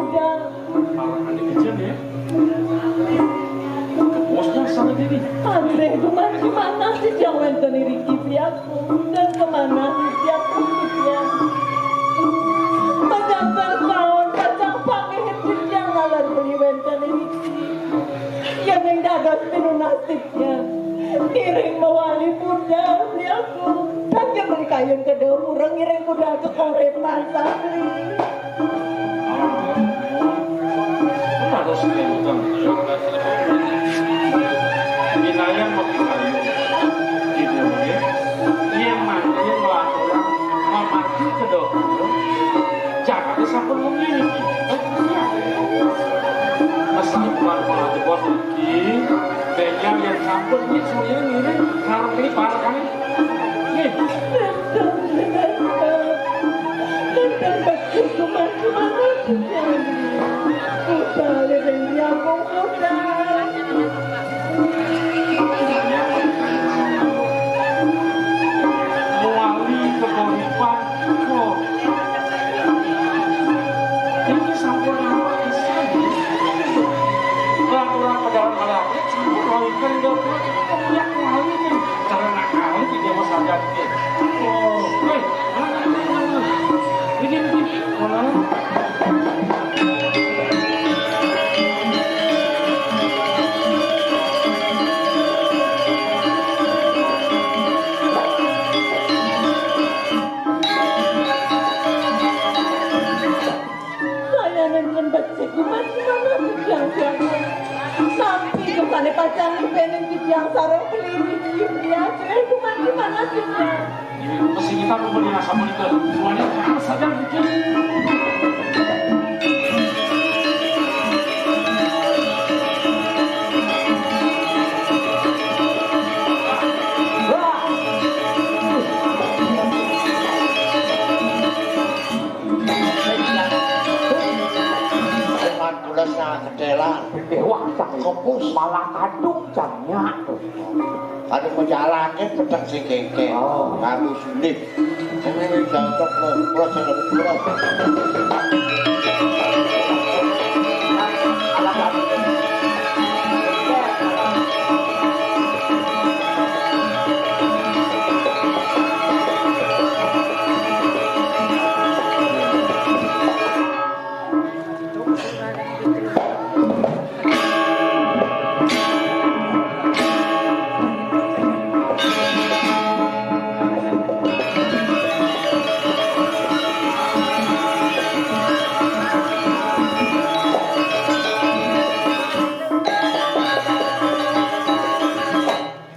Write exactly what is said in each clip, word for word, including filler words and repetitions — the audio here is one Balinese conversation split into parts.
Parang ané kecil ya. Bosnya sana dini. André, kemana, kemana sih yang wénten iriki, Priaku? Dan kemana sih, Priaku, ya? Majanten taun kacang pangéhé titiang nalar beli wénten iriki. Yén ing dados pinunasipnya, ngiring mawali budal, Priaku. Saking beli kayun kedua mureng ngiring budal kekuripan, Sastri. Terus kemudian, minayang mapikayu. Gitu, ya. Yén mangkin melakukan mamati ke dokter, jagaté sampun wengi niki. Mesti keluar malah jebos niki, bénjang yang sampun niki semuanya ngiring, karena ini parah kan. Nggih. Muali kekuripan. Oh. Iki sampun lama pisan. Laporan pejabat malam. Sampun lawik kan, Dok. Kok muali nih? Karena kali tidak masalah. Oh, wéh, mana, mana, mana? Ini, ini, mana? Layanan ngendhek sing gumanti manah titiang siang. Napi dosane pacang ngipénin titiang sareng peliri titiang gumanti manah titiang. Mesinipun punika sapunika. Duane panas saja mungkin. Dengan kula saketelan. Wah, cang. Kepus. Malah kadung cangnya. Anu majalake pedhek sing kengken. Oh. Kanggo sulih. Sing wis cocok lho. Kula sing lebih kula.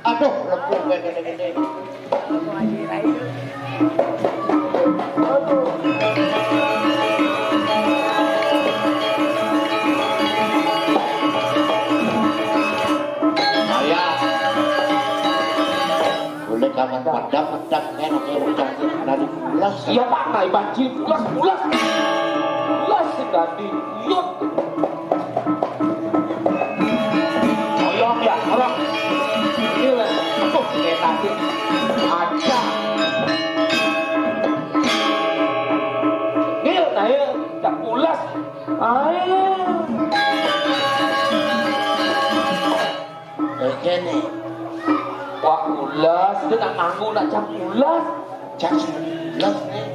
Aduh, lebu kowe ngene-ngene. Saya boleh kapan padam, padam, enak ya, udah, ada di pulas. Iya, Pak, nah, banjir pulas, pulas. Pulas sekali. Yut. Tolong ya, tolong. Ini lah. Tuh, kayak tadi. Ada. Ini lah, ya. Cak pulas. Ayo. Kayak gini. Wah, pulas. Dia nak nganggu, nak cak pulas. Jas, los, eh.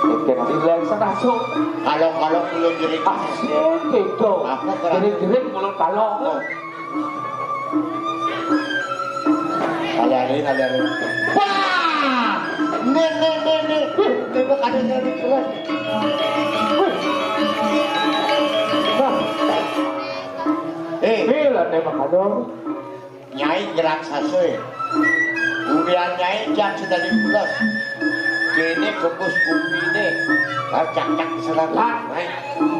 Oke, nanti bilang sekaso. Kalau, kalau belum jadi. Ah, sih, beda. Apa, Pak? Jadi, jadi belum kalau. Oh. Kali hari, kali hari. Wah! Nih, nih, nih, nih. Nih, nih, ada nyari keluar. Wih. Nah. Eh. Bila nembak ada. Nyai nyerang sasué. Ulian Nyai jam sedadi pules. Kéné gembus kupiné. Cak-cak selatan.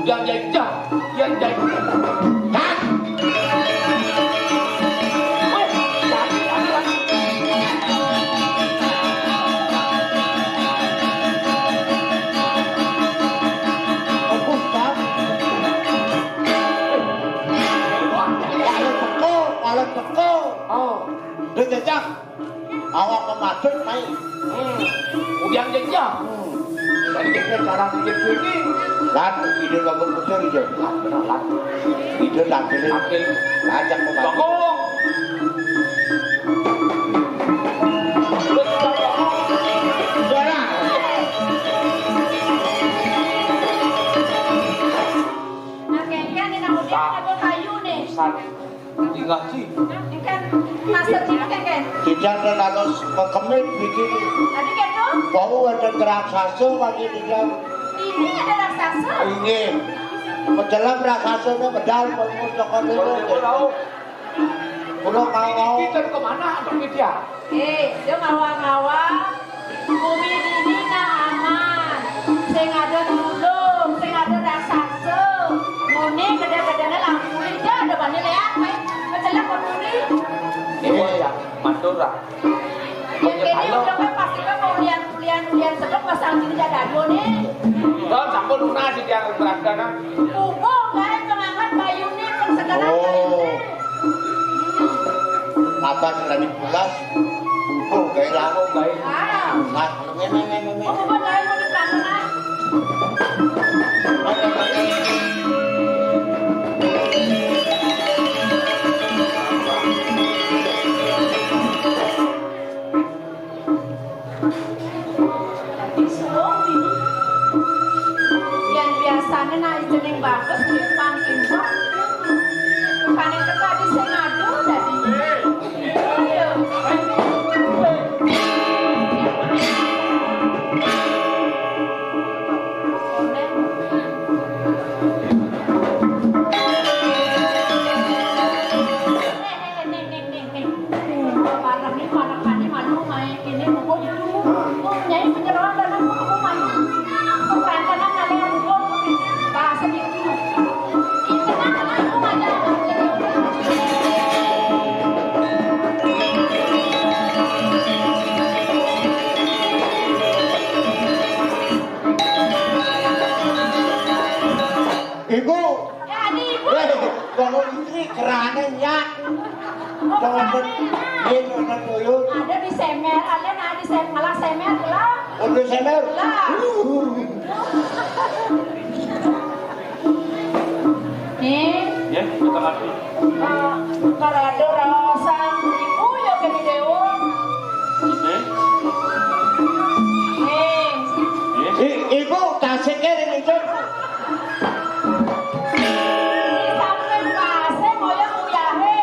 Yang jajah, yang jajah. Hah? Wéh, tapi, tapi, tapi. Bagus, Pak. Wah, kalau teko, kalau teko. Oh. Dia jajah. Awak memadut, Mai. Hmm. Udiang jejeh. Hmm. Jadi kita cara bikin ini. Lan, ide kamu betul, ide. Lan, bener, lan. Ide tampil. Tampil. Ajak mau bantu. Bakung. Suara. Nah, kengken ini aku dia ada kayu nih. Ingat sih. Kengken, master cilik kengken. Tidak ada harus mengkemit begini. Tadi kan tuh? Bau ada raksasa lagi di dalam. Ini ada raksasa. Ini. Menjelang raksasanya medal, mau cokot itu. Kalau mau. Kita ke mana? Atau dia? Eh, dia ngawa-ngawa. Bumi dini nah aman. Sing ada tulung, sing ada raksasa. Muni gede-gedene lampu hijau ada bani leak, eh. Kecelak berduri. Ini ya, Madura. Yang kayaknya udah kan pasti kan mau lihat, lihat, lihat sedok pasang gini jadi aduh nih. Don, sampun lunas di tiang beragana. Ubo, gawe pengangkat bayune, pengsegeran bayune. Apa selain pulas? Ubo gawe lalu gawe. Ah. Nah, ngene, ngene, ngene. Ubo gawe mau dipangkat. Yang biasanya nah jeneng bagus di pangkimsa. Bukan itu tadi sing ngadu tadi. Iya. Ning, ning, ning, ning. Bareng iki manekane manuk mae kene monggo itu. Nyai penyerahan dan aku, aku manuk. Perkantoran kalian monggo bahasa itu. Itu kan aku ngajak. Ibu. Ya, ini ibu. Weh, kalau ini kerana nyak. Jangan ber-, ini anak tuyul. Ada di semer, ada nah di semer, malah semer lah. Ada semer? Lah. Nih. Ya, kita mati. Nah, kalau ada rawasan ibu ya ke dewa. Nih. Nih. Ya. I-, ibu, tasiknya ini, Cuk. Di samping pasé moyo uyahe.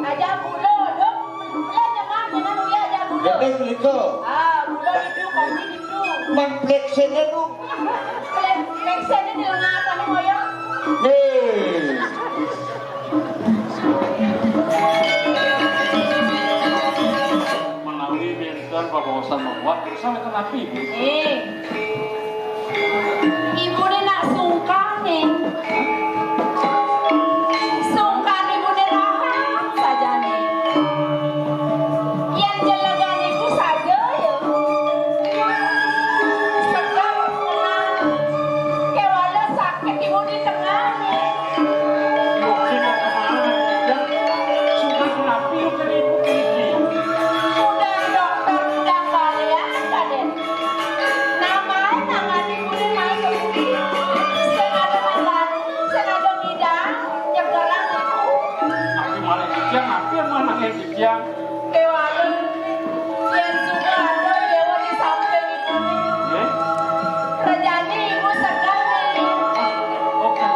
Aja kula, lho. Kula nyemah jenengan uya aja kula. Dene mriko. Ah, kula itu, kopi itu. Mang pleksene lu. Plek-, pleksene di lengatane moyo. Nih. Menawi wénten pabaosan menguat, pirsa wénten napi, Bu? Eh. Ibune nak sungkan, ning. Sungkan ibune rahat sajane. Yen jelegan ibu saja, ya. Segar tenang. Kewala sakit ibu di tengah, ning. Oke, Kak, kemana, Kak? Sudah rapi, Kak, Ibu, ini. Udah dokter, udah kalian, Raden. Namae nangani kuwi, Mas. Sing ada nambani, sing ada ngidang, nyegeran ibu. Tapi malah Kijang, apa yang mana yang Kijang? Kewala, yen sudah ada dewa di samping ibu. Nggih. Rejane ibu seger, ning. Oke,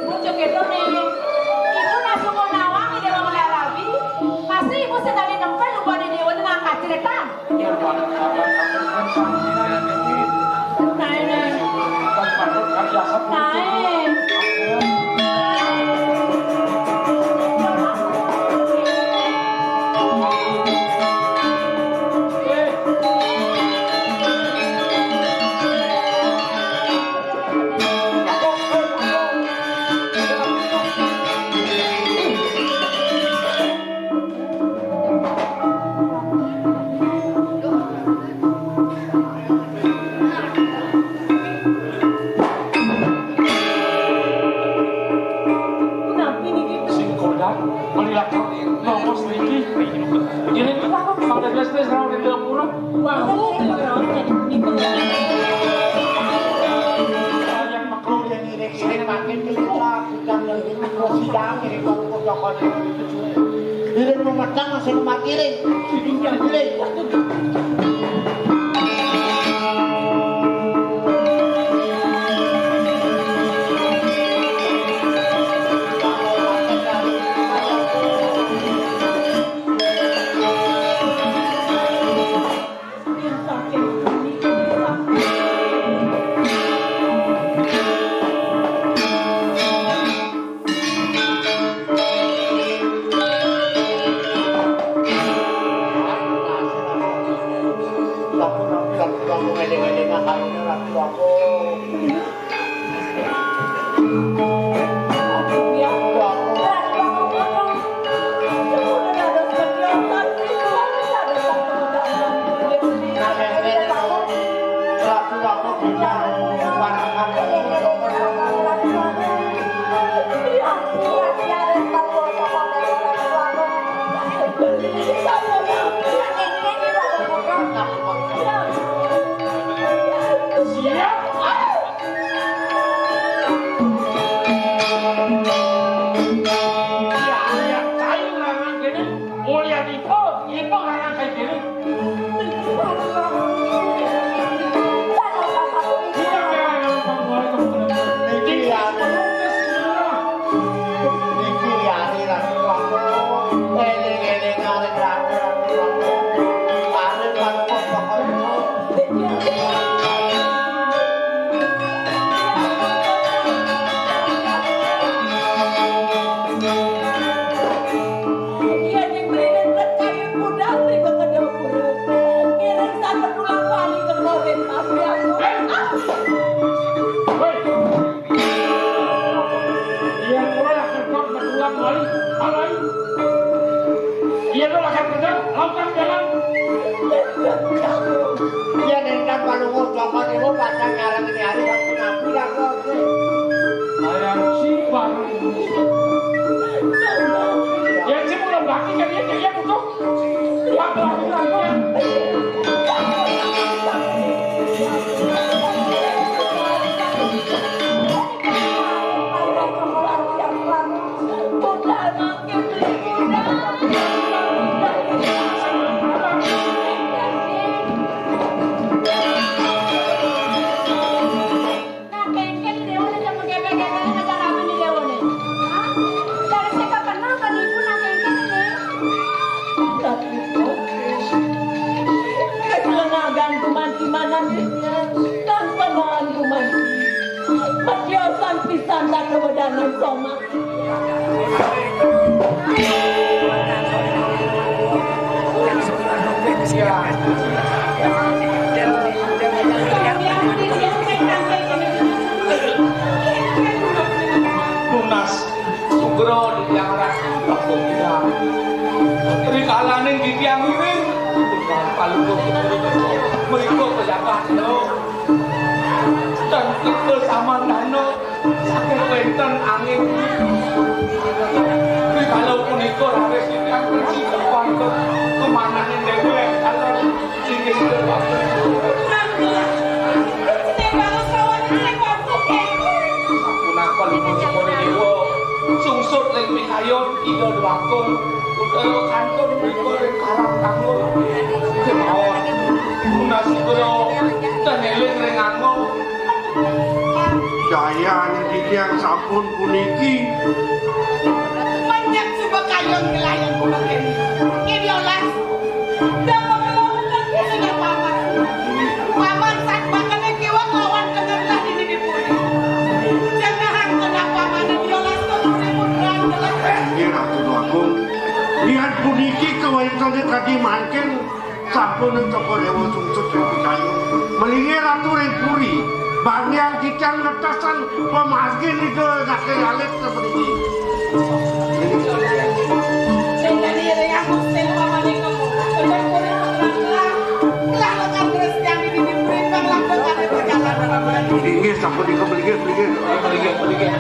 Muncul gitu nih. Ibu nak suka nawang di dalam lalabi. Pasti ibu sekali nempel lupa di dia udah ngangkat cerita. Naik, naik. Naik. Sing kodak, melilakan, nongos niki. Ini tuh aku pakai gelas-gelas rawat di dapur. Wah, aku rawat di dapur. Yang maklum yang ini, ini makin kelihatan. Sidang, sidang, ini kok, kok, kok, kok. Iring memetang masih mati, iring. Iring. Mulya nipu, nipu anak kayak gini. Niki liyane Ratu Agung. Eling-eling arep Ratu, Ratu Agung. Arep Ratu Agung. Yen ing mrene percaya budal mriko kedapur. Ngiring sak petulang wali kena ring tapi aku. Hei! Hei! Yen ora kerja petulang wali, alai. Yen ora kerja, lakukan jalan. Yen engkang palungo cokot iku pancen ngarang ini hari aku nabi aku. Ayam si baru. Ya, si pulang baki kan dia, dia butuh. Nah, kengken dewe nek menggepe-gepe aja rame di dewe nih. Hah? Dari sing kekenal kan ibu nak kengken ini. Tapi kok keselengagan kuman di mana nih? Kan penoan kuman. Mediosan pisan tak kewedangan soma. Tunas sugra di tiang ratu kapugian. Rikalaning di tiang iring, palungguh mriku pejabat lo. Dan tipe samandana saking wenten angin. Rikala punika raris ingkang siji wonten kemananing Dewi Lestari. Sungsut ring pikayun Ida Dwagung, utawa kantun mriku ring Karang Tanggul. Kemawon. Tunas Ten eling ring anggo. Dayaning titiang sampun puniki. Menyang suba kayun nglayang kumaken. Idiolas. Damel lawan kaki sudah paman. Paman sat bakane kiwak lawan tengah lah dini dipuri. Jangan kena paman idiolas kemuri putra adalah. Inggih, Ratu Agung. Lihat puniki kawéntenan kadi mangkin. Sampun Cokor Déwa sungsut ring pikayu. Malinggih Ratu ring puri, bangiang titiang netesan pamargin Ida Dake Alit sapuniki. Sing dadi ring aku sing pamaning kemu, ucap kuring putra telah, telah lekar terus tiang di dinding puri, pang langsung pada perjalanan. Inggih, sapunika malinggih, malinggih. Malinggih, malinggih.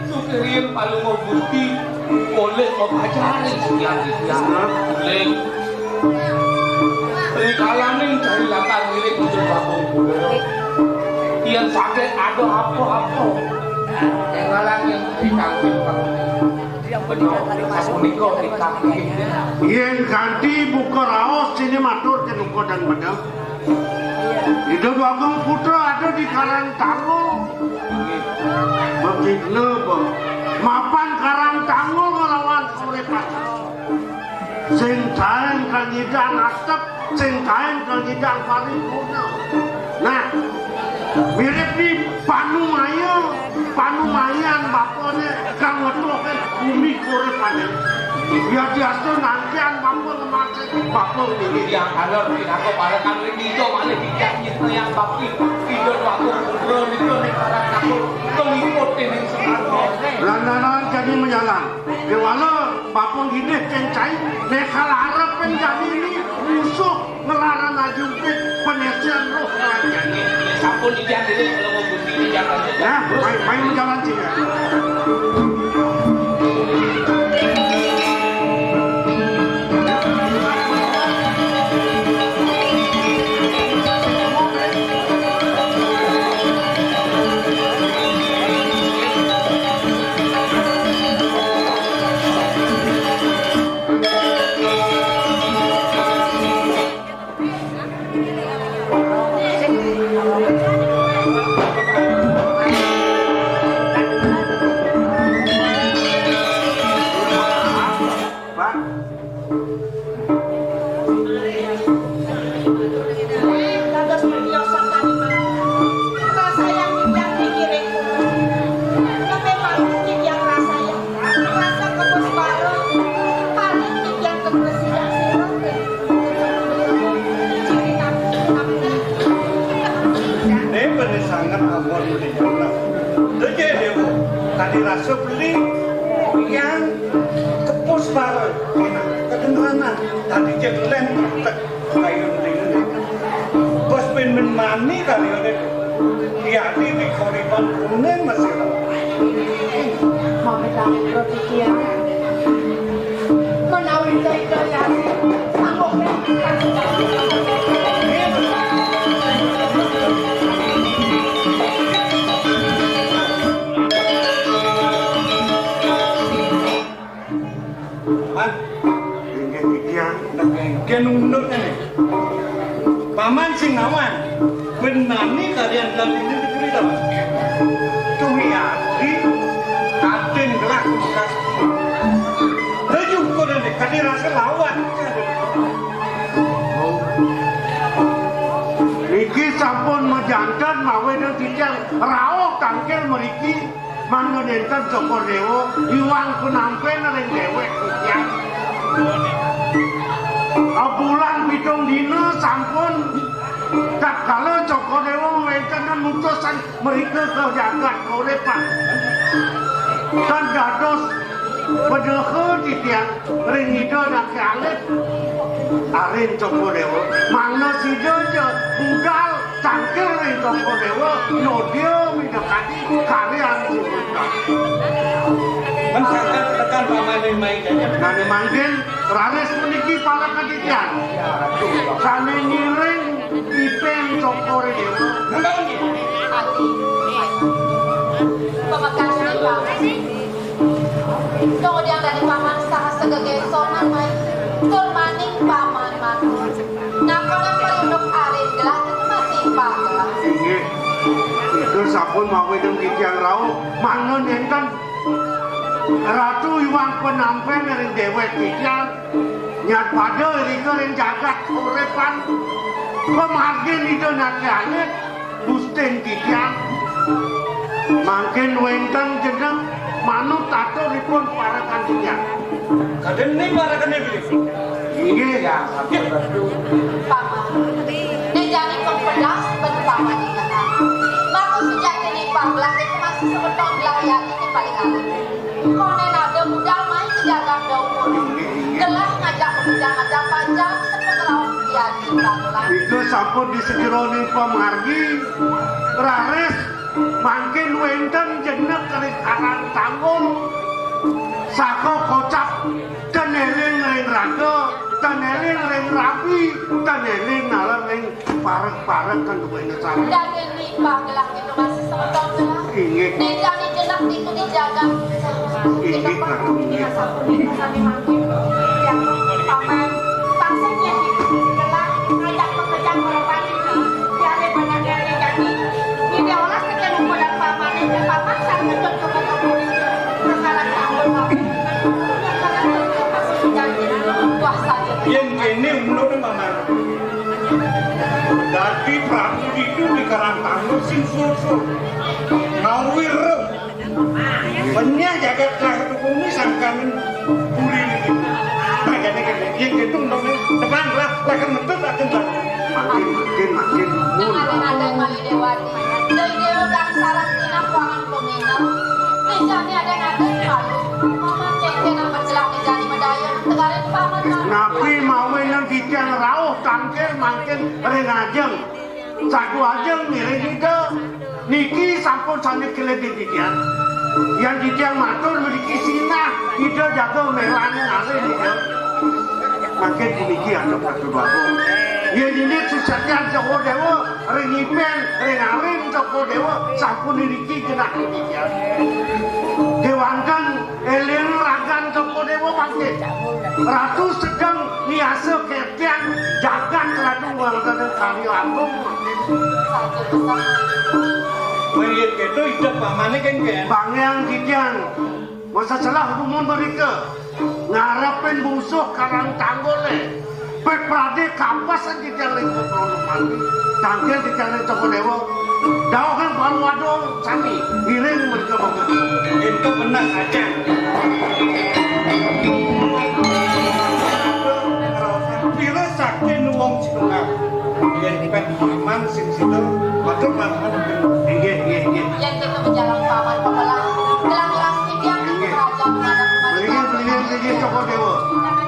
Sukirin palungguh Gusti, olih mapajari siang-siang. Uling. Rikalaning cari latar ngiring untuk Bagong Kuda. Yén saget ada apa-apa. Yang ngalang yang ditangkap. Benar, sapunika titah. Yén kanti buka raos sini matur kenuka dan bedeng. Ida Dwagung Putra ada di Karang Tanggul. Begitna, Bang. Mapan Karang Tanggul nglawan kauripan. Sing taén kanyidang atep, sing taén kanyidang paripurna. Nah, mirip ni Panumaya, Panumayan bapané kang ngetokké bumi kauripané. Yadiastun nantian bapa ngemaké, bapa ngiring. Yang ada pinaka parekan ring Ida malih titiang nyisnayang bakti. Ida Dwagung Putra nika ning Karang Tanggul kaliput dening Semar. Lantaran jani majalan. Kéwala bapa nginggih kencai, nékal arep jani ni musuh. Nglarang ajungkit panesian roh rancane. Sampun titiang diri kalau mau bumi titiang. Nah, main, main jalan sini. Pak. Dados pertiosan tadi mawon. Rasa yang tidak dikiring. Tapi malu titiang rasa yang rasa kebus baru. Paling titiang kebus yang sirah. Ciri tapi. Ini benih sangat ampun beli. Deje dewa. Tadi rasa beli yang kebus baru. Kedengeran. Tadi cek lem. Kayu ning. Bos pin men mani kali ini. Yakni di koriban kuning masih. Mami kami berpikir menawi cerita yang sanggup. Paman, inggih titiang, nggih nunduk ngene. Paman sing ngawan, benani kalian dalam ini diberi tahu. Tumi ati, atin gelah kukas. Laju kau dan kadi rasa lawan. Niki sampun majanten mawe dan titiang rauh tangkil meriki. Mangda nenten Cokor Dewa iwang penampen ring dewek titiang. Abulan pitung dina sampun tatkala Cokor Dewa wénten mutusan mrika ka jagat kauripan. Tan dados pedeha titiang ring Ida Dake Alit. Arin Cokor Dewa, mangda sida ja budal tangkil ring Cokor Dewa, yodya midakadi karyan sing budal. Mensangkan tekan pamane main. Nane mangkin, raris puniki para kaditian. Sane ngiring ipin Cokor Dewa. Nembang nggih. Makasih, Pak. Kemudian dari Paman saha segegésonan, Mai. Tur maning Paman matur. Nakonan pelindung alit gelah itu masih Pak gelah. Inggih. Itu sampun mawi deng titiang rauh. Mangda nénten Ratu iwang penampén ring déwék titiang. Nyat pada irika ring jagat uripan. Pamargin Ida naké alit. Gustin titiang. Mangkin wénten jeneng manut aturipun parekan titiang. Kadén né parekan titiang. Inggih. Paman, né jani pun pedas ben paman ingetan. Maka sujatiné panggelah itu masih semeton gelah yati paling alit. Koné nada budal main ke jagat daun. Gelah ngajak budal ngajak panjang sepengerau yati panggelah. Itu sampun di sejeroning pamargi, raris mangkin wénten jenek ring Karang Tanggul. Saka kocap, ten éling ring raga, ten éling ring rabi, ten éling nalem ring parek-parek kan duwéné sareng. Daging limbah gelah itu masih semeton gelah. Inggih. Né jani jenek itu di jagat. Inggih, Ratu, inggih. Sampun itu sami mangkin. Ya, Paman, taksih nyén gelah ngajak pekerjaan korban itu. Biaré benar dari jani. Ini olah sekian umur dan Paman, itu Paman sang ngetut ke betul. Masalah kamu, Paman. Wah, saja. Yén kéné umur Paman. Dadi Prabu Ditu di Karang Tanggul sing sulsul. Ngawir. Menyah jagat Ratu Bumi sangkaning puri niki. Nah, jane kene, yen gitu, ndong, tepan lah, lah kan metut, lah kan. Makin, makin, makin. Nang ada-ada malih Dewati. Dewi Dewa kang sareng tinah wangan pemina. Mejane ada-ada malu. Mama kengken amat jelas mejane medaya. Tegarin paman. Napi mawi nang titiang rauh tangkil mangkin ring ajeng. Saku ajeng ngiring Ida. Niki sampun sami kelebih titiang. Yan titiang matur mriki sinah Ida jaga melani ngalih Ida. Mangkin puniki antuk Ratu Bagong. Yen indik sesatian Jawa Dewa ring ipen ring arim Jawa Dewa sampun niki genah titiang. Kewanten eling ragan Jawa Dewa mangkin. Ratu sedeng niasa kertian jagat Ratu wonten karya agung mangkin. Mriyen keto idep pamane kengken. Pangean titiang. Masa salah gumun berita. Ngarepin musuh Karang Tanggul, eh. Pek prade kapas titiang ring Kepulauan Mati. Tangkil titiang ring Toko Dewa. Dauhan panuadong sami. Ngiring mereka mangga. Itu benar saja. Pira saking wong Cina. Yen pek paman sing sida, matur paman. Inggih, inggih, inggih. Yen kita menjalang paman pemelah, gelang-gelang titiang di kerajaan menghadap kembali. Mriki, mriki, mriki, Cokor Dewa.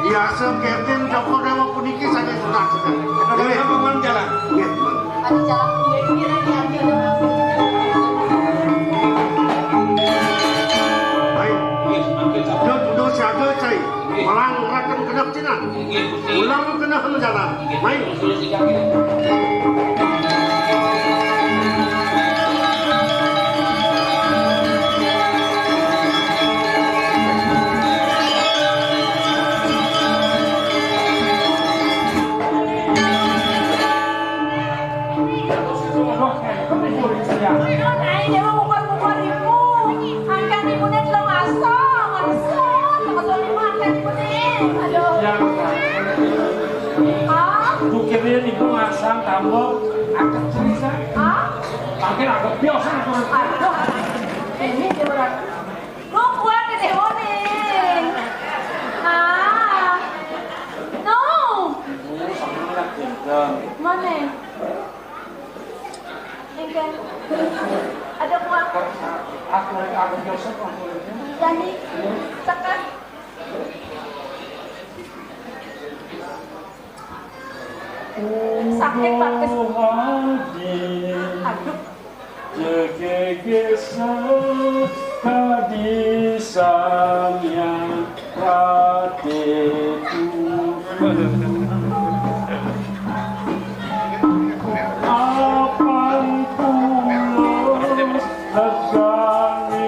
Biasa kertin Cokor Dewa puniki saking Sunda. Nggih. Paman jalan. Nggih. Mari jalan. Baik. Nggih, mangke. Dot, dot, siaga, cai. Malang rakan genep Cina. Ulang genep jalan. Mai. Aduh, Nyai, dewa ngukur-ngukur ibu. Angkat ibuné telung asong, asong, telung asong ibu angkat ibuné. Aduh. Ya. Hah? Tukirnya ibu ngasang tambah angkat cerita. Hah? Makin agak biasa aku. Aduh. Ini dia orang. Lu kuat gedé oning. Ah. No. Mana? Engke. Ada kuat. Aku, aku Joseph, aku. Iya nih. Tekan. Sakit, Pak. Aduh. Jegege sakadi samyang pradetu. Apan kula tegane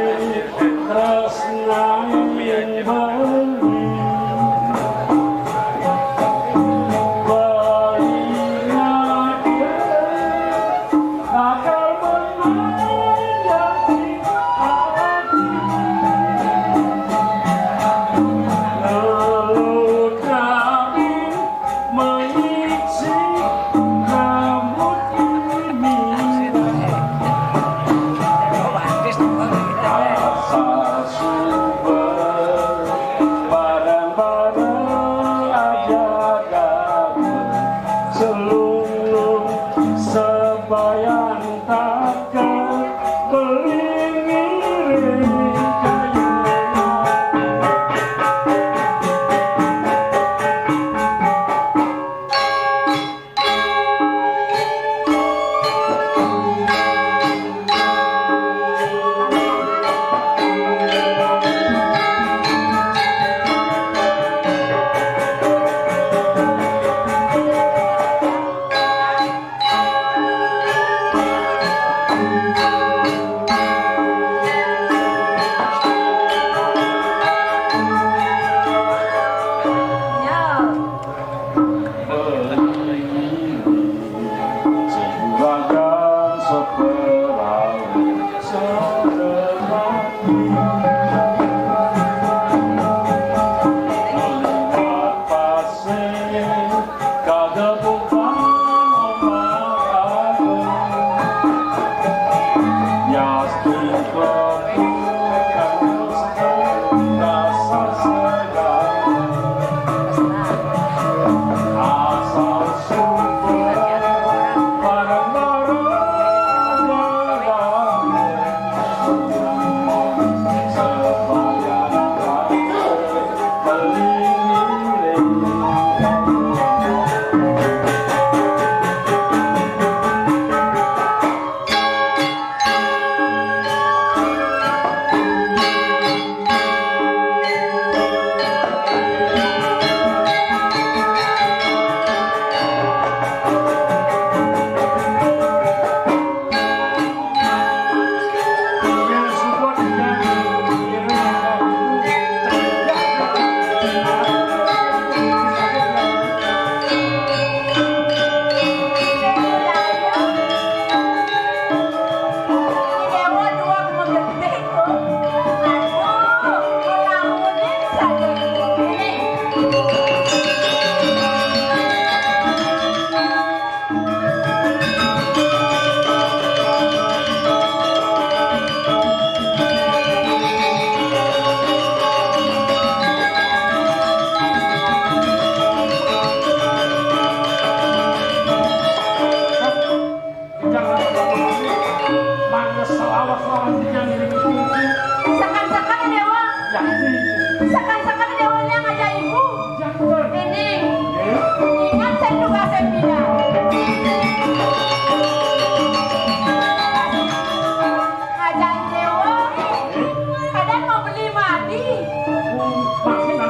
Madi.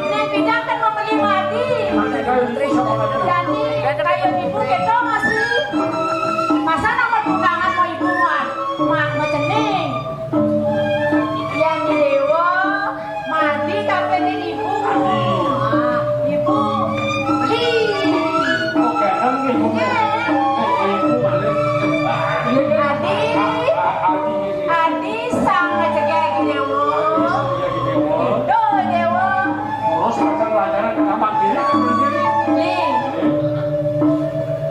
Nek bidang kan mau beli madi. Jadi kayak ibu kita masih masa nomor tunangan mau ibu mah, mah macening. Yang di dewa madi kapan ini ibu? Ibu beli. Oke, kan ibu. Iya. Ibu balik. Adi, Adi sang ngecegek dewa. Iya, dewa. Duh, dewa. Terus pacar pelajaran ke kamar dia. Nih.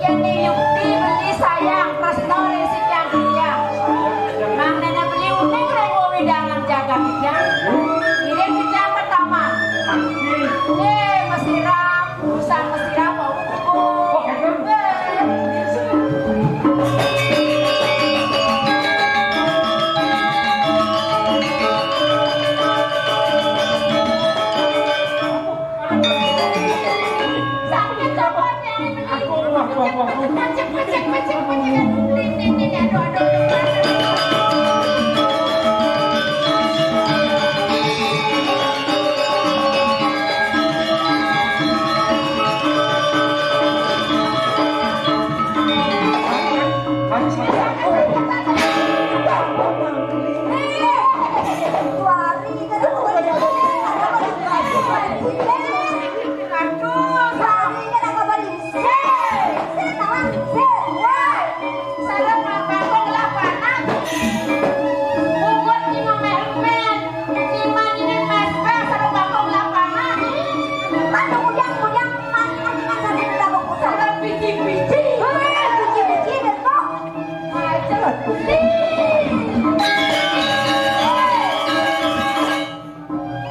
Yang di Yukti beli sayang, Kresno Resik yang dia. Mang nenek beli uning reng wewidangan jaga kijang. Ini kijang pertama. Ye, mesiram, usah mesiram, mau kuku.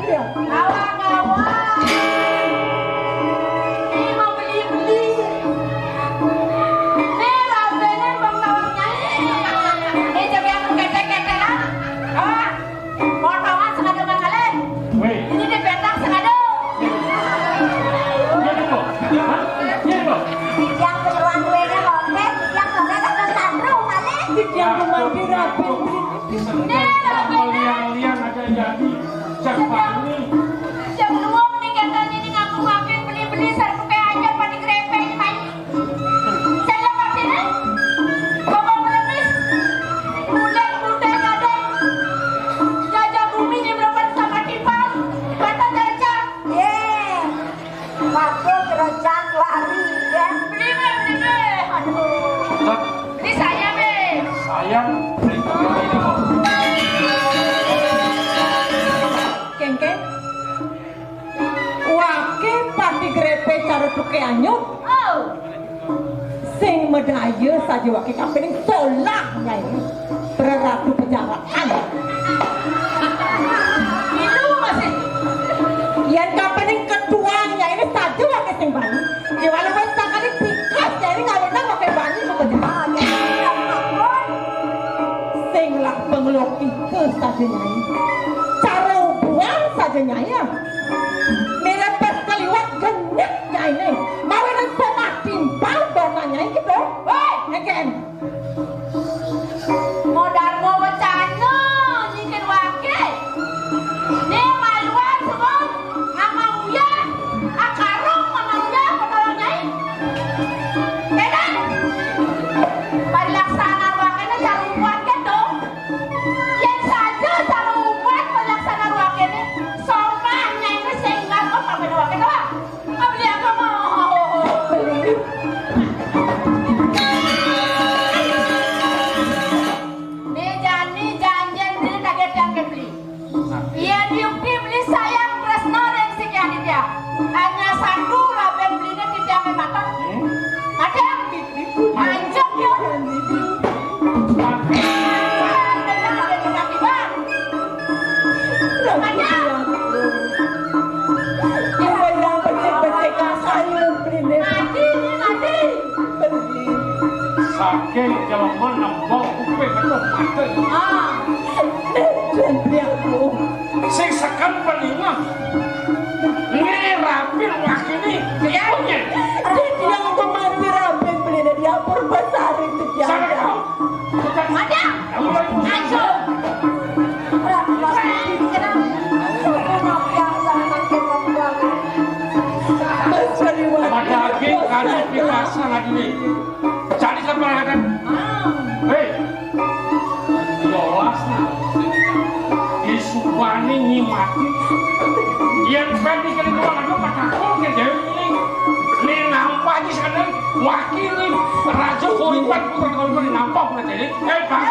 Iya. Awak-awak. Ini mau beli-beli. Ini rabene bang tawang nyai. Ini coba yang ketek-ketekan. Awak. Potongan sengaja bang kalian. Weh. Ini di petang sengaja. Iya, Bang. Hah? Iya, Bang. Yang keruan kuenya lompat, yang lompat ada sandro, malah. Yang memanggil rapi. Ini rabene. Liang-liang aja jadi. Jabani. Jam dua nih katanya ini ngaku makan beli-beli sarung pakai aja pada grepe ini main. Saya pakai nih. Bapak melemis. Budak-budak ada. Jajah bumi ini berapa sama timpal. Mata jajah. Ye. Waktu kerja lari ya. Beli, Be, beli, Be. Aduh. Hah? Beli saya, Be. Sayang, beli. Kengkeng. Wake pati grepe cara tuke anyut. Oh. Sing medaya saja wake kapining solah nyai. Praratu pejagaan. Itu masih. Yen kapining ketua nyai ini saja wake sing bani. Yen wis sakali tikus nyai ini ngawinang wake bani kok pejagaan. Sing lah pengelok itu saja nyai. Cara ubuan saja nyai ya. Mirip pas kaliwat genit nyai ini. Mawinan somah timpal dona nyai gitu. Woi, ngeken. Modar mau bercanda, nyikin wake. Nih, maluan semua, sama uya, akarung sama uya, penolong nyai. Beda. Parilaksana wakene cara ubuan gitu. Yang saja cara ubuan parilaksana wakene, somah nyai ini sehingga kok sampai wakene wah. Beli apa mau? Beli. Nih jani janjian beli kaget yang beli. Iya diukti beli sayang Kresno dan si Aditya. Hanya satu raben belinya tidak matang. Ada yang beli. Anjok ya. Saking jelema nembok kuping itu. Sing seken peninga. Ngerapin wakini. Dia yang pemati rapin beli di dapur besar itu. Ada. Ayo. Sangat ini. Jadi keberatan. Hei. Yolas. Disubani nyimati. Yang tadi kali dua lagu patakul ke Dewi ini. Ini nampak di sana wakil ini. Raja Koripan, bukan Koripan, nampak udah jadi. Eh, Pak.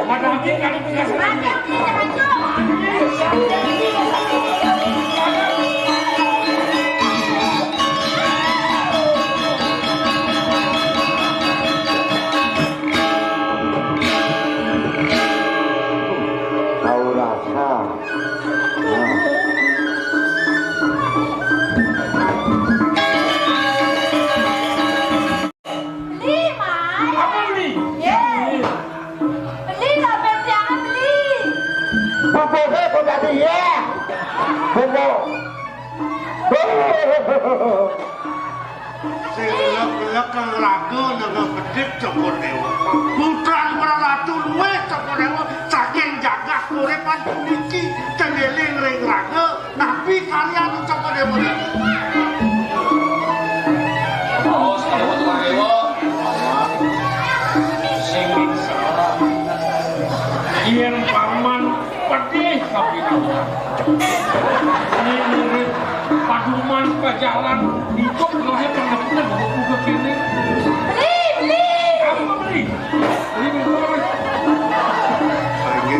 Ada lagi kali tugas lagi. Tahu rasa. Beli, Mai. Apa beli? Ye. Beli lah, Beb, jangan beli. Bubur, bubur tadi, ya. Bubur. Sing gelek-gelek kang raga nang bedhik Cokor Dewa. Putra para ratu luwih Cokor Dewa saking jagat urip lan puniki, kang eling ring raga. Napi karyan Cokor Dewa? Oh, Cokor Dewa. Sing yen paman pedih kapitawa. Ini murid paduman pajalan hidup lahir nang buka kene. Beli, beli. Apa beli? Beli beli.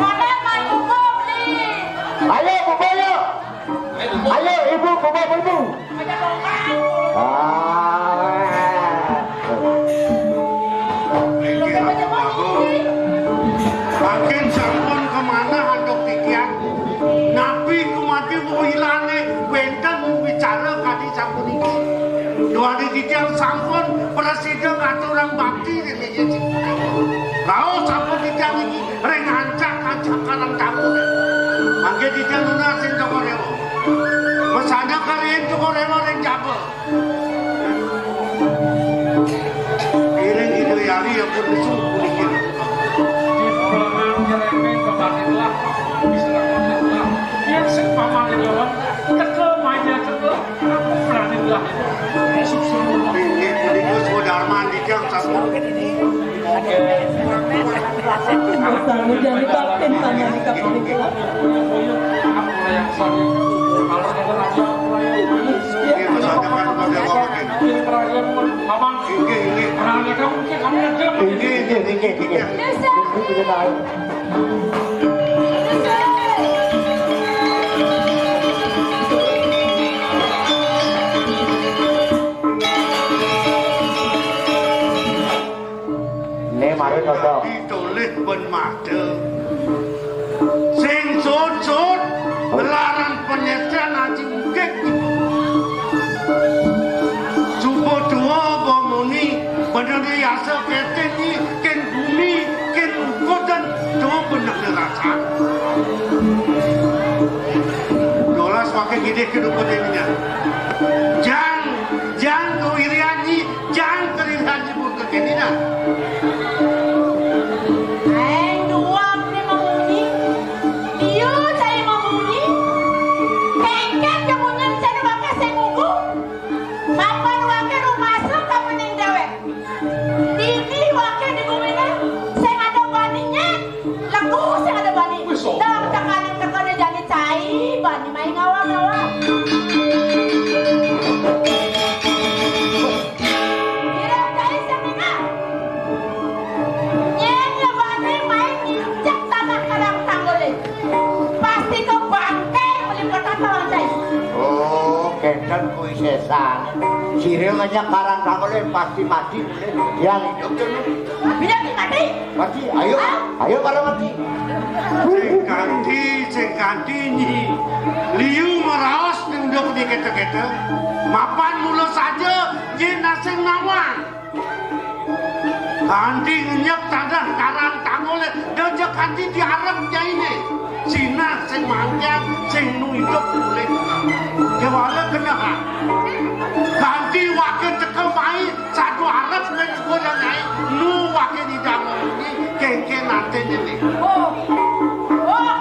Pada main buku beli. Ayo, buku, ayo. Ayo, ibu, bapak, ibu. Ah. Mangkin sampun kamanah antuk titiang. Napi kumanti wulane wenten wicara kadi sapuniki. Duaning titiang sampun prasida ngaturang bakti ring Raos sampun titiang niki ring ancak-ancak Karang Tangul. Mangke titiang nunas ring Cokor Dewa. Mesana kalian Cokor Dewa ring jaba. Iring Ida Hyang Widhi ampun nesu puniki. Di belakang nyerempet kemarinlah, di belakang. Yang sing paman itu, teka manya teka. Inggih, punika swadarman titiang sampun. Sami jani kapten panjani kapten. Inggih, masakan pada wawakin. Inggih, inggih. Inggih, inggih, inggih, inggih. Ne mare cocok. Ditolih ben mada. Sing sujud nglarang penyesian aji ungkit. Suba dua bamuni, bener yasa keting ni, ken bumi, ken ukudan, dua bener rasa. Dolas pakai gede ke dukun deminya. Jang, jang kau irian ni, jang keririan ni pun kekeninan. Aeng duang ni mamunyi, liu cai mamunyi, kengken kemunyen cai waké sing ngugu, mapan waké rumasa ka pening déwék. Dini waké di guminé sing ada baniné, legu sing ada bani. Wis, oh. Dong tekaning tekene jani cai, bani main ngawang-ngawang. Kira cai sing ninggal. Nyén lebane main nginjek tanah Karang Tanggulé. Pasti ke bangke melipat tata wancai. Oh, kénten kuwi sésan. Sira ngenyek Karang Tanggulé pasti mati mulih. Dia hidup dulu. Bila mati? Mati. Ayo, ayo para mati. Sing kanti, sing kanti nyi. Liu meraos nunduk di kete-kete. Mapan mula saja nyi nasing nawang. Kanti ngenyek tanah Karang Tanggulé, deja kanti diarep nyainé. Sinah sing mangkian, sing nu idup mulih. Kéwala kenehan. Kanti waké teka mai, sadu arep ning sekolah nyai, nu waké didamoni, kéngkén nantiné né. Oh, oh,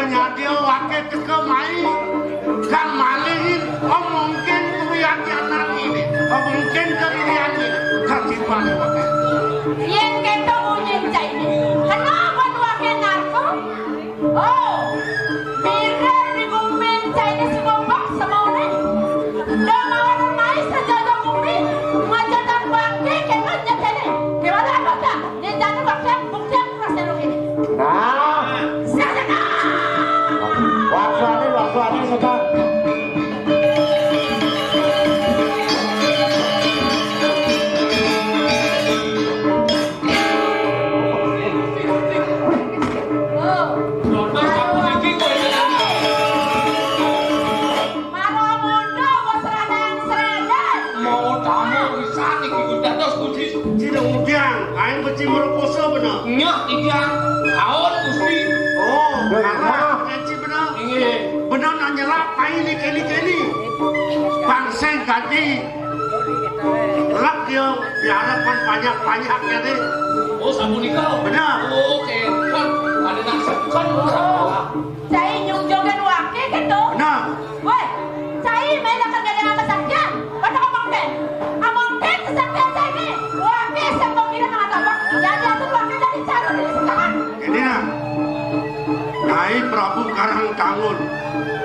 Nyadé waké teka mai, kal malingin, oh mungkin kuwi ajanan ini, oh mungkin kalian ini, katimbang waké. Yén kéto munyin cainé, kenapa waké narko? Oh, mirip di gumin cainé si Bobak semauné. Dong awal mai sajaga gumin, ngajakan waké kéné nyetene. Gimana apa tak? Nyetene waké buktian. Nah. Waktuane, waktuane, Sultan. Mara mondo wis radang sredang. Mau tamu wisan iki kudu dados Gusti. Sidang udiang, aing beci merekoso bener. Nyah tiga tahun Gusti. Oh, karena keci bener. Inggih. Bener nang nyelap aing ni keni-keni. Pangseng ganti. Lek yo diharapkan banyak-banyak ya deh. Oh, sapunika. Bener. Oh, oke. Kan ada nang seken. Cai nyung jogan waké kéto. Nah. Wéh, cai main akan gada nama saktian. Pada ngomong deh. Ngomong deh kesaktian cai ini. Waké sembong kira nama tabak. Jadi aku waké dari caru dari sekarang. Ini nah. Nyai Prabu Karang Tangun.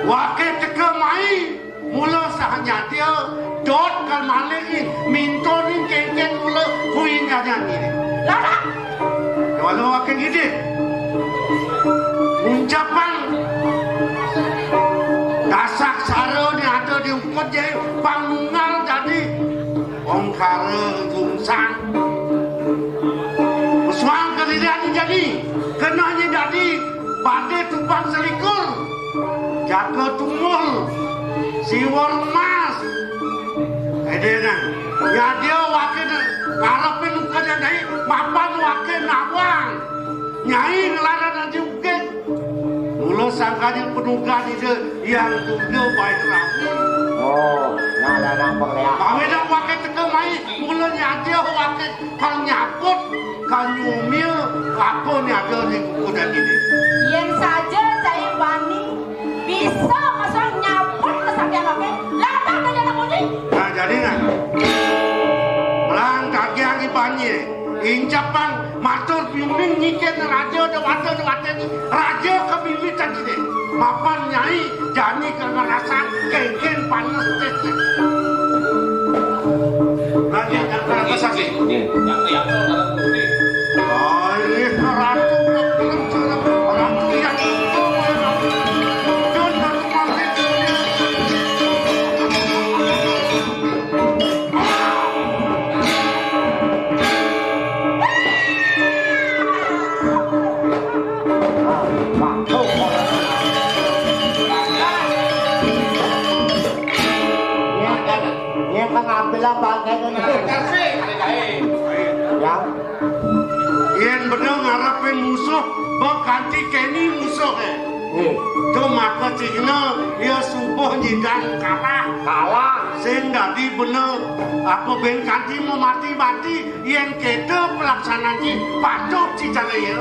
Waké teka mai. Mula saha nyadya, dot kal malingin, mintonin kéngkén mula kuing ganyan ini. Larak. Walau akan gede. Ucapan dasak sara ni ada di ukut jai panunggal jadi ongkara gungsang. Suang kalian jadi, kenanya jadi, badé tumpang selikur. Jaga tumul, siwor emas. Édénan, nyadya waké ngarepin ukedan dai, mapan waké nawang. Nyai ngelaran aja uké. Mula sangkaning penugas ide yang tunda baik rapi. Oh, nah, nah, nah, pengleak. Awénan waké teka mai, mula nyadya waké kal nyaput, kal nyumil, apa nyadya di kukudan ini. Yén saja cai bani bisa masang nyaput kesaktian oké, latah dadi anak munyi. Nah, jadi nah. Melang kagian ibanye, incepang matur bimbing nyiken raja dewata dewata ini, raja kebimitan ini. Mapan nyai jani kengerasan kéngkén panes téh. Raja jangan kesakti. Nggih. Yang yang Ratu. Ratu yang Yen pengambilan bangkai ini. Ya. Yen bener ngarepin musuh, mbok kanthi keni musuh, eh. Nggih. Cuma kecilnya, ya subuh nyidang kalah. Kalah. Sing dadi bener, apa ben kanthi mau mati-mati, yen kéto pelaksanaan ki patuh cicane ya.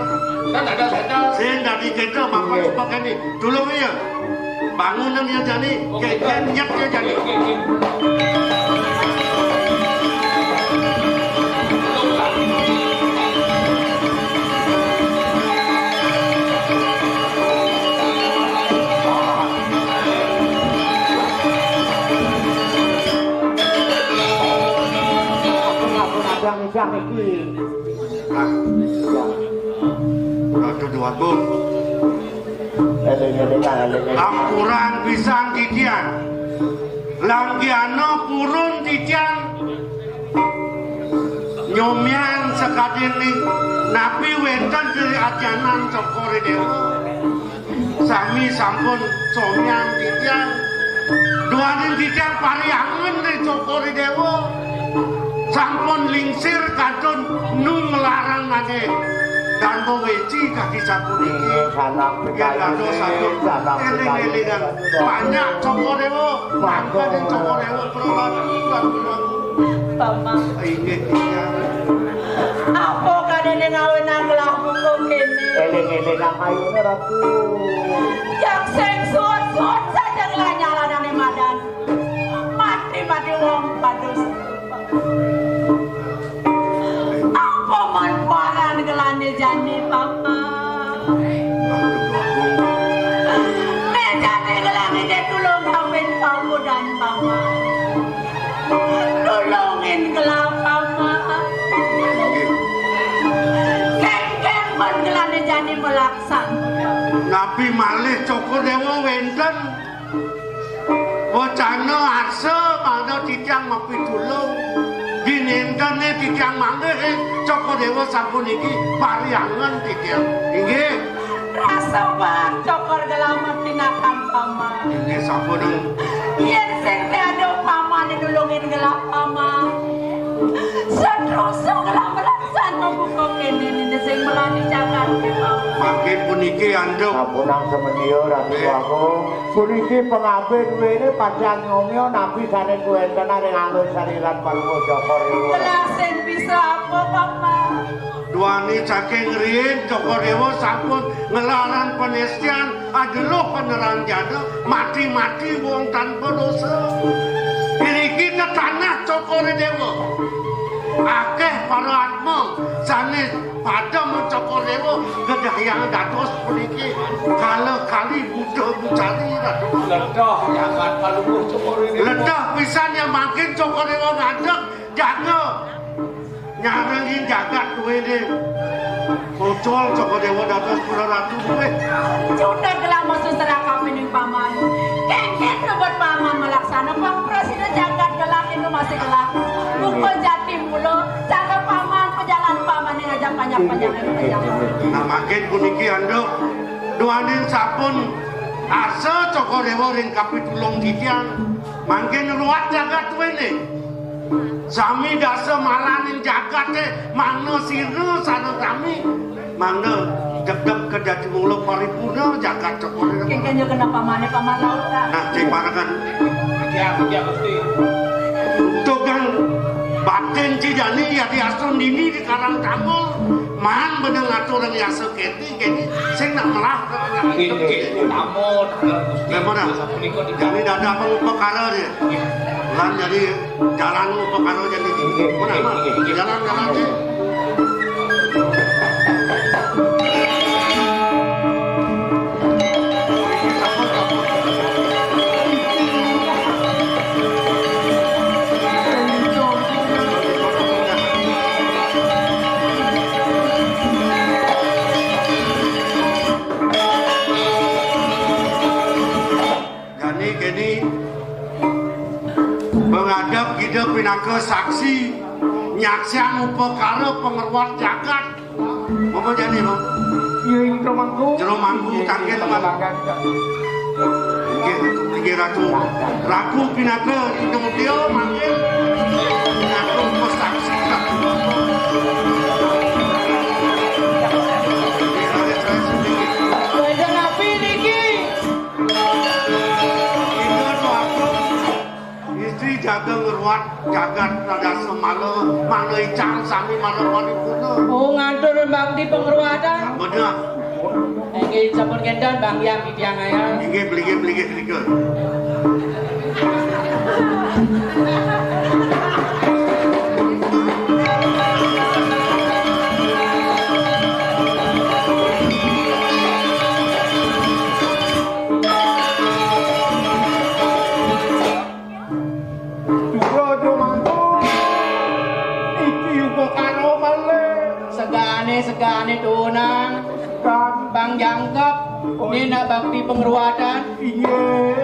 Kan ada sandal. Sing dadi kéto, Bapak. Nggih. Sebagainya. Tulung ya. Bangunan ya jani, kéngkén nyet ya jani. Aku nggak pernah bilang iki. Ah, ya. Aduh, dua, Bu. Éling-éling, éling-éling. Ampurang pisan titiang. Langgiana purun titiang. Nyomian sakadéné napi wénten diri ajanan Cokor I Déwa. Sami sampun somian titiang. Duaning titiang pariangen ring Cokor I Déwa. Sampun lingsir kantun nu nglarang ané Dharma Wéci kaki sapuniki. Inggih, sanak. Yen dados pitayon, sanak éling-élingan. Pitayon. Banyak Cokor I Déwa, mangkaning Cokor I Déwa pralambang. Paman. Inggih, titiang. Apa kadéné ngawinang kelah buka kéné? Éling-élingan kayune, Ratu. Malih Cokor Dewa wénten wacana arsa mangda titiang mapitulung. Dinentene titiang manggih ring Cokor Dewa sapuniki pariangan titiang. Inggih. Rasa bang Cokor gelah matinakan paman. Inggih sampun. Yén sing tiada paman nulungin gelah paman. Satrosa gelah melaksana buka kéné nini sing melani jagat paman. Mangkin puniki anduk. Sampunang semenio Ratu Agung. Puniki pangabih duwene pacang nyomya napi sane kuwenten ring alun sariran Palungguh Cokor Dewa. Gelah sing bisa apa, Paman? Duani saking riin Cokor Dewa sampun nglarang panestian adeluh paneranjana mati-mati wong tanpa dosa. Iriki tetanah Cokor Dewa. Akeh para atma sane pada mencokor dewa, gedayang dados puniki kala kali Buddha Bucari, Ratu. Ledah jagat Palungguh Cokor Dewa. Ledah pisan yang mangkin Cokor Dewa ngadeg jaga nyarengin jagat duwene. Pocol Cokor Dewa dados pura ratu duwe. Sudah gelah masu serakah pining paman. Kengken rebut paman melaksana pang prasida jagat gelah inu masih gelah. Buka jati mula, cara paman pejalan paman ning aja panjang-panjang ring pejalan. Nah, mangkin puniki anduk duaning sampun asa Cokor Dewa ring kapitulung titiang. Mangkin ruat jagat duwene. Sami dasa malaning jagate mangda sira sareng sami mangda degdeg ka jati mula paripurna jagat Cokor Dewa. Kengken yo kena pamane paman laut, Kak. Nah, sing parekan. Iya, iya, Gusti. Tugang batin cidani yati asun dini di Karang Tambul. Man beneng atur yang yasa keti, keti sing nak melah. Nggih, nggih. Tamun, Gusti. Nggih, mana? Sapunika di kami dada pengupakara dia. Lan jadi jalan upakara jadi. Nggih, mana, nggih, mana? Nggih. Jalan, jalan dia. Jani keni pangadep kita pinaka saksi nyaksian upakara pangruat jagat. Apa jani, Bang? Iya, Indra Mangku. Jero Mangku, iya, tangkil, iya, Bang. Inggih, inggih, Ratu. Ratu pinaka Indra Mutia, mangkin. Ratu saksi, Ratu. Wénten napi niki? Inggih, Ratu. Istri jaga ngruat jagat radasa mala, mangda icang sami mala paripurna. Oh, ngatur bakti pangruatan. Bener. Inggih, sampun kenten, Bang Hyang, titiang ayah. Inggih, bligih, bligih, bligih. Dura aja mangku. Iki upakara malih. Segane, segane tunang. Segan. Bang jangkep. Oh. Nina bakti pangruatan. Inggih.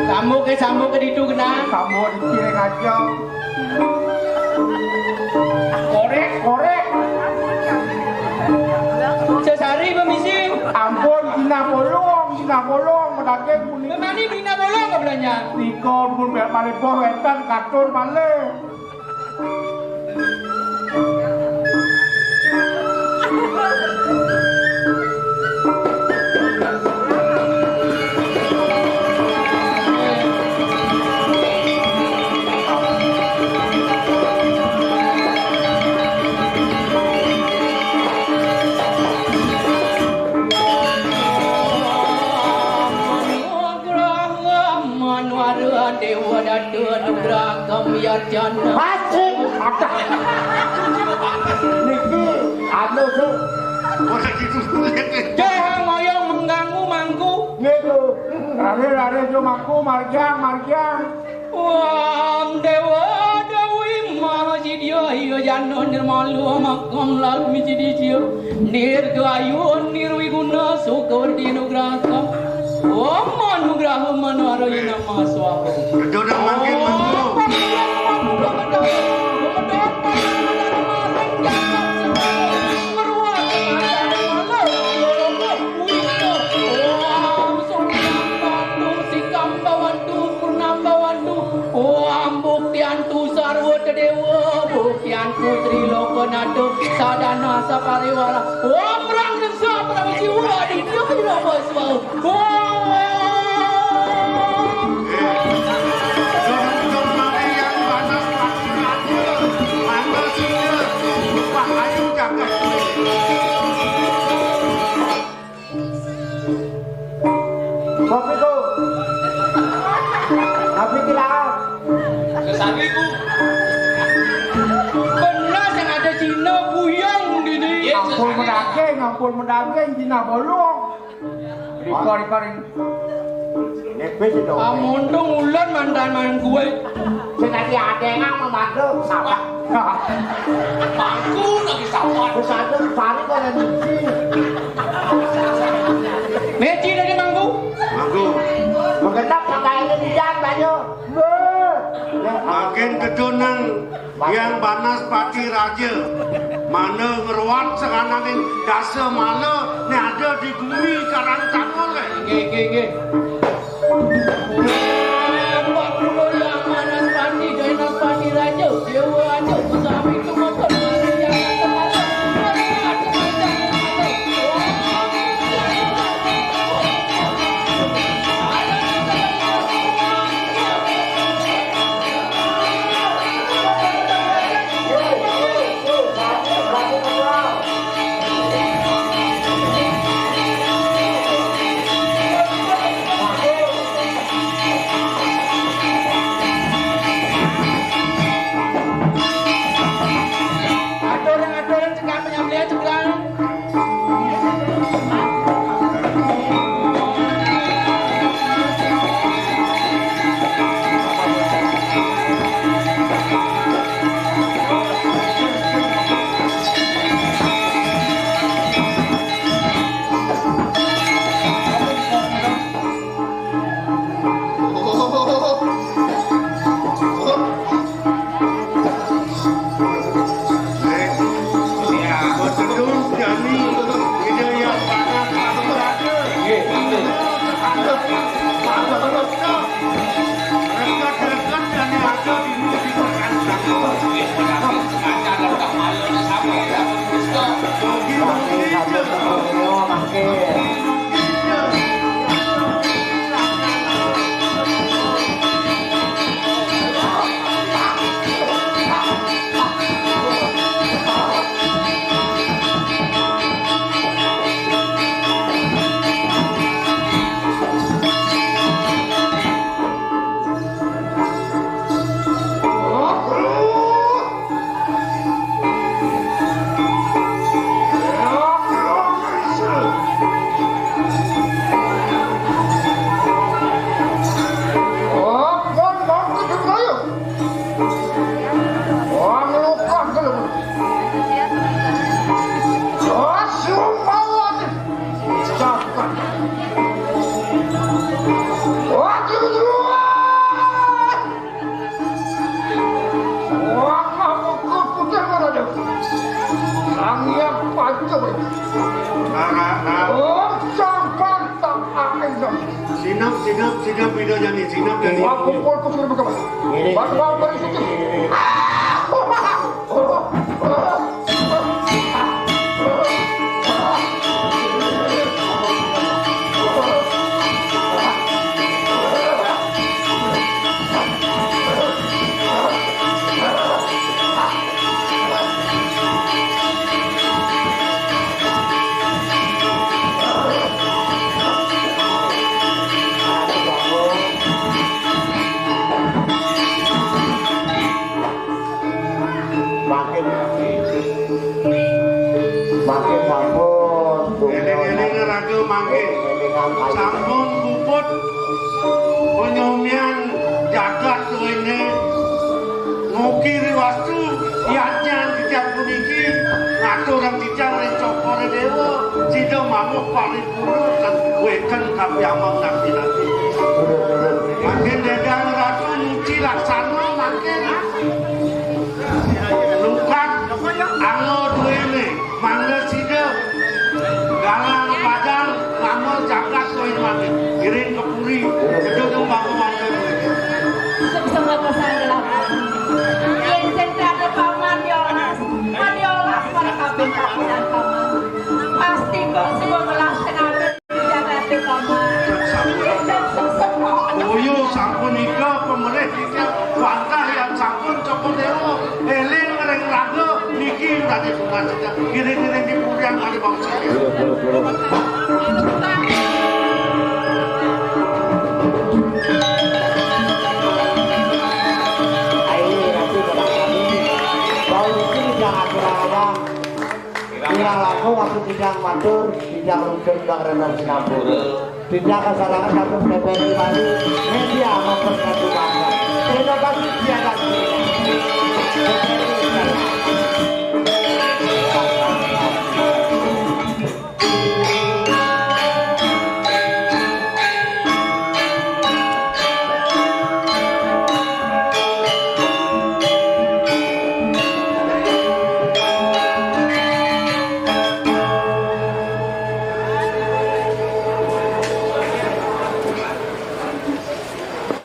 Sambuke, sambuke ditu genah. Sambut iki ring ajeng. Korek, korek. Sesari pemisi. Ampun, jinah bolong, jinah bolong, medaging puniki. Memani jinah bolong ke belanja? Nika pun malih boh wénten katur malih. Manwara Dewa Datu Anugrah Kamyarjana. Asik. Aduh. Niki anu, Sur. Ora gitu. Jahang moyong mengganggu mangku. Niku. Rare, rare, jo mangku, margiang, margiang. Wam Dewa Dewi Maha Sidya, iya jana nirmala makam Lakmi Sidisya. Nirgayun nirwiguna sukawerti nugrahakam. Om anugraha manarayana Swaha. Betul dah, mangkin, mangku. Om buktiantu sarwa dewa, buktiantu trilokanata, sadana sapariwara. Om Rang Desa Prabu Siwa Aditya Wirama Swaha. Om. Kopi tuh. Tapi kilaan. Sesamiku. Benar yang ada Cina buyang dini. Ampun mendaging, ampun mendaging, Cina bolong. Riko, riko, riko. Nepis itu. Amun dong ulan mantan main kue. Sing ati adeng nang memandu, sabar. Mangku lagi sabar. Wis ada, balik kok yang nyuci. Meci lagi mangku. Mangku. Menggenap sampai ini hujan banyu. Weh. Makin gedonang yang Banaspati Raja. Mana ngeruat sekananing dasa mala, ne ada di bumi Karang Tanggul, eh. Nggih, nggih, nggih. Aturan-aturan cekal penyembelihan cekal. Wah, kamu kukutir mana dia? Sang Hyang Pancawali. Nah, nah, nah. Oh, sampang tak akan jam. Sinap, sinap, sinap, Ida Jani, sinap, Jani. Wah, kumpul kusir berkembang. Ini. Batu bau berisi. Ah! Oh, oh, oh. Paripurna wéten kapiamang nabi-nabi. Mangkin Dédang Ratu nyuci laksana mangkin. Lukat anga duwéné, mangda sida galang padang, lama jagat koin mangkin. Ngiring ka puri, gedung mangga-mangga duwéné. Suksma pesan gelah. Yén sing ada paman diolas, diolas para kabéh kapisan paman. Pasti kok semua gelah tenaga. Jagate paman. Uyu sapunika pamerih titah wantah yang sampun Cokor Dewa éling ring raga niki Raden Sunan Sejak ngiring-ngiring di purian pada bangsa. Ayo, Ratu Bapak kami. Bau itu tidak ada apa. Tinggal aku waktu tidak matur, tidak lucu, tidak rendah sinampura. Tidak kesalahan satu P P R di Bali. Media memperkata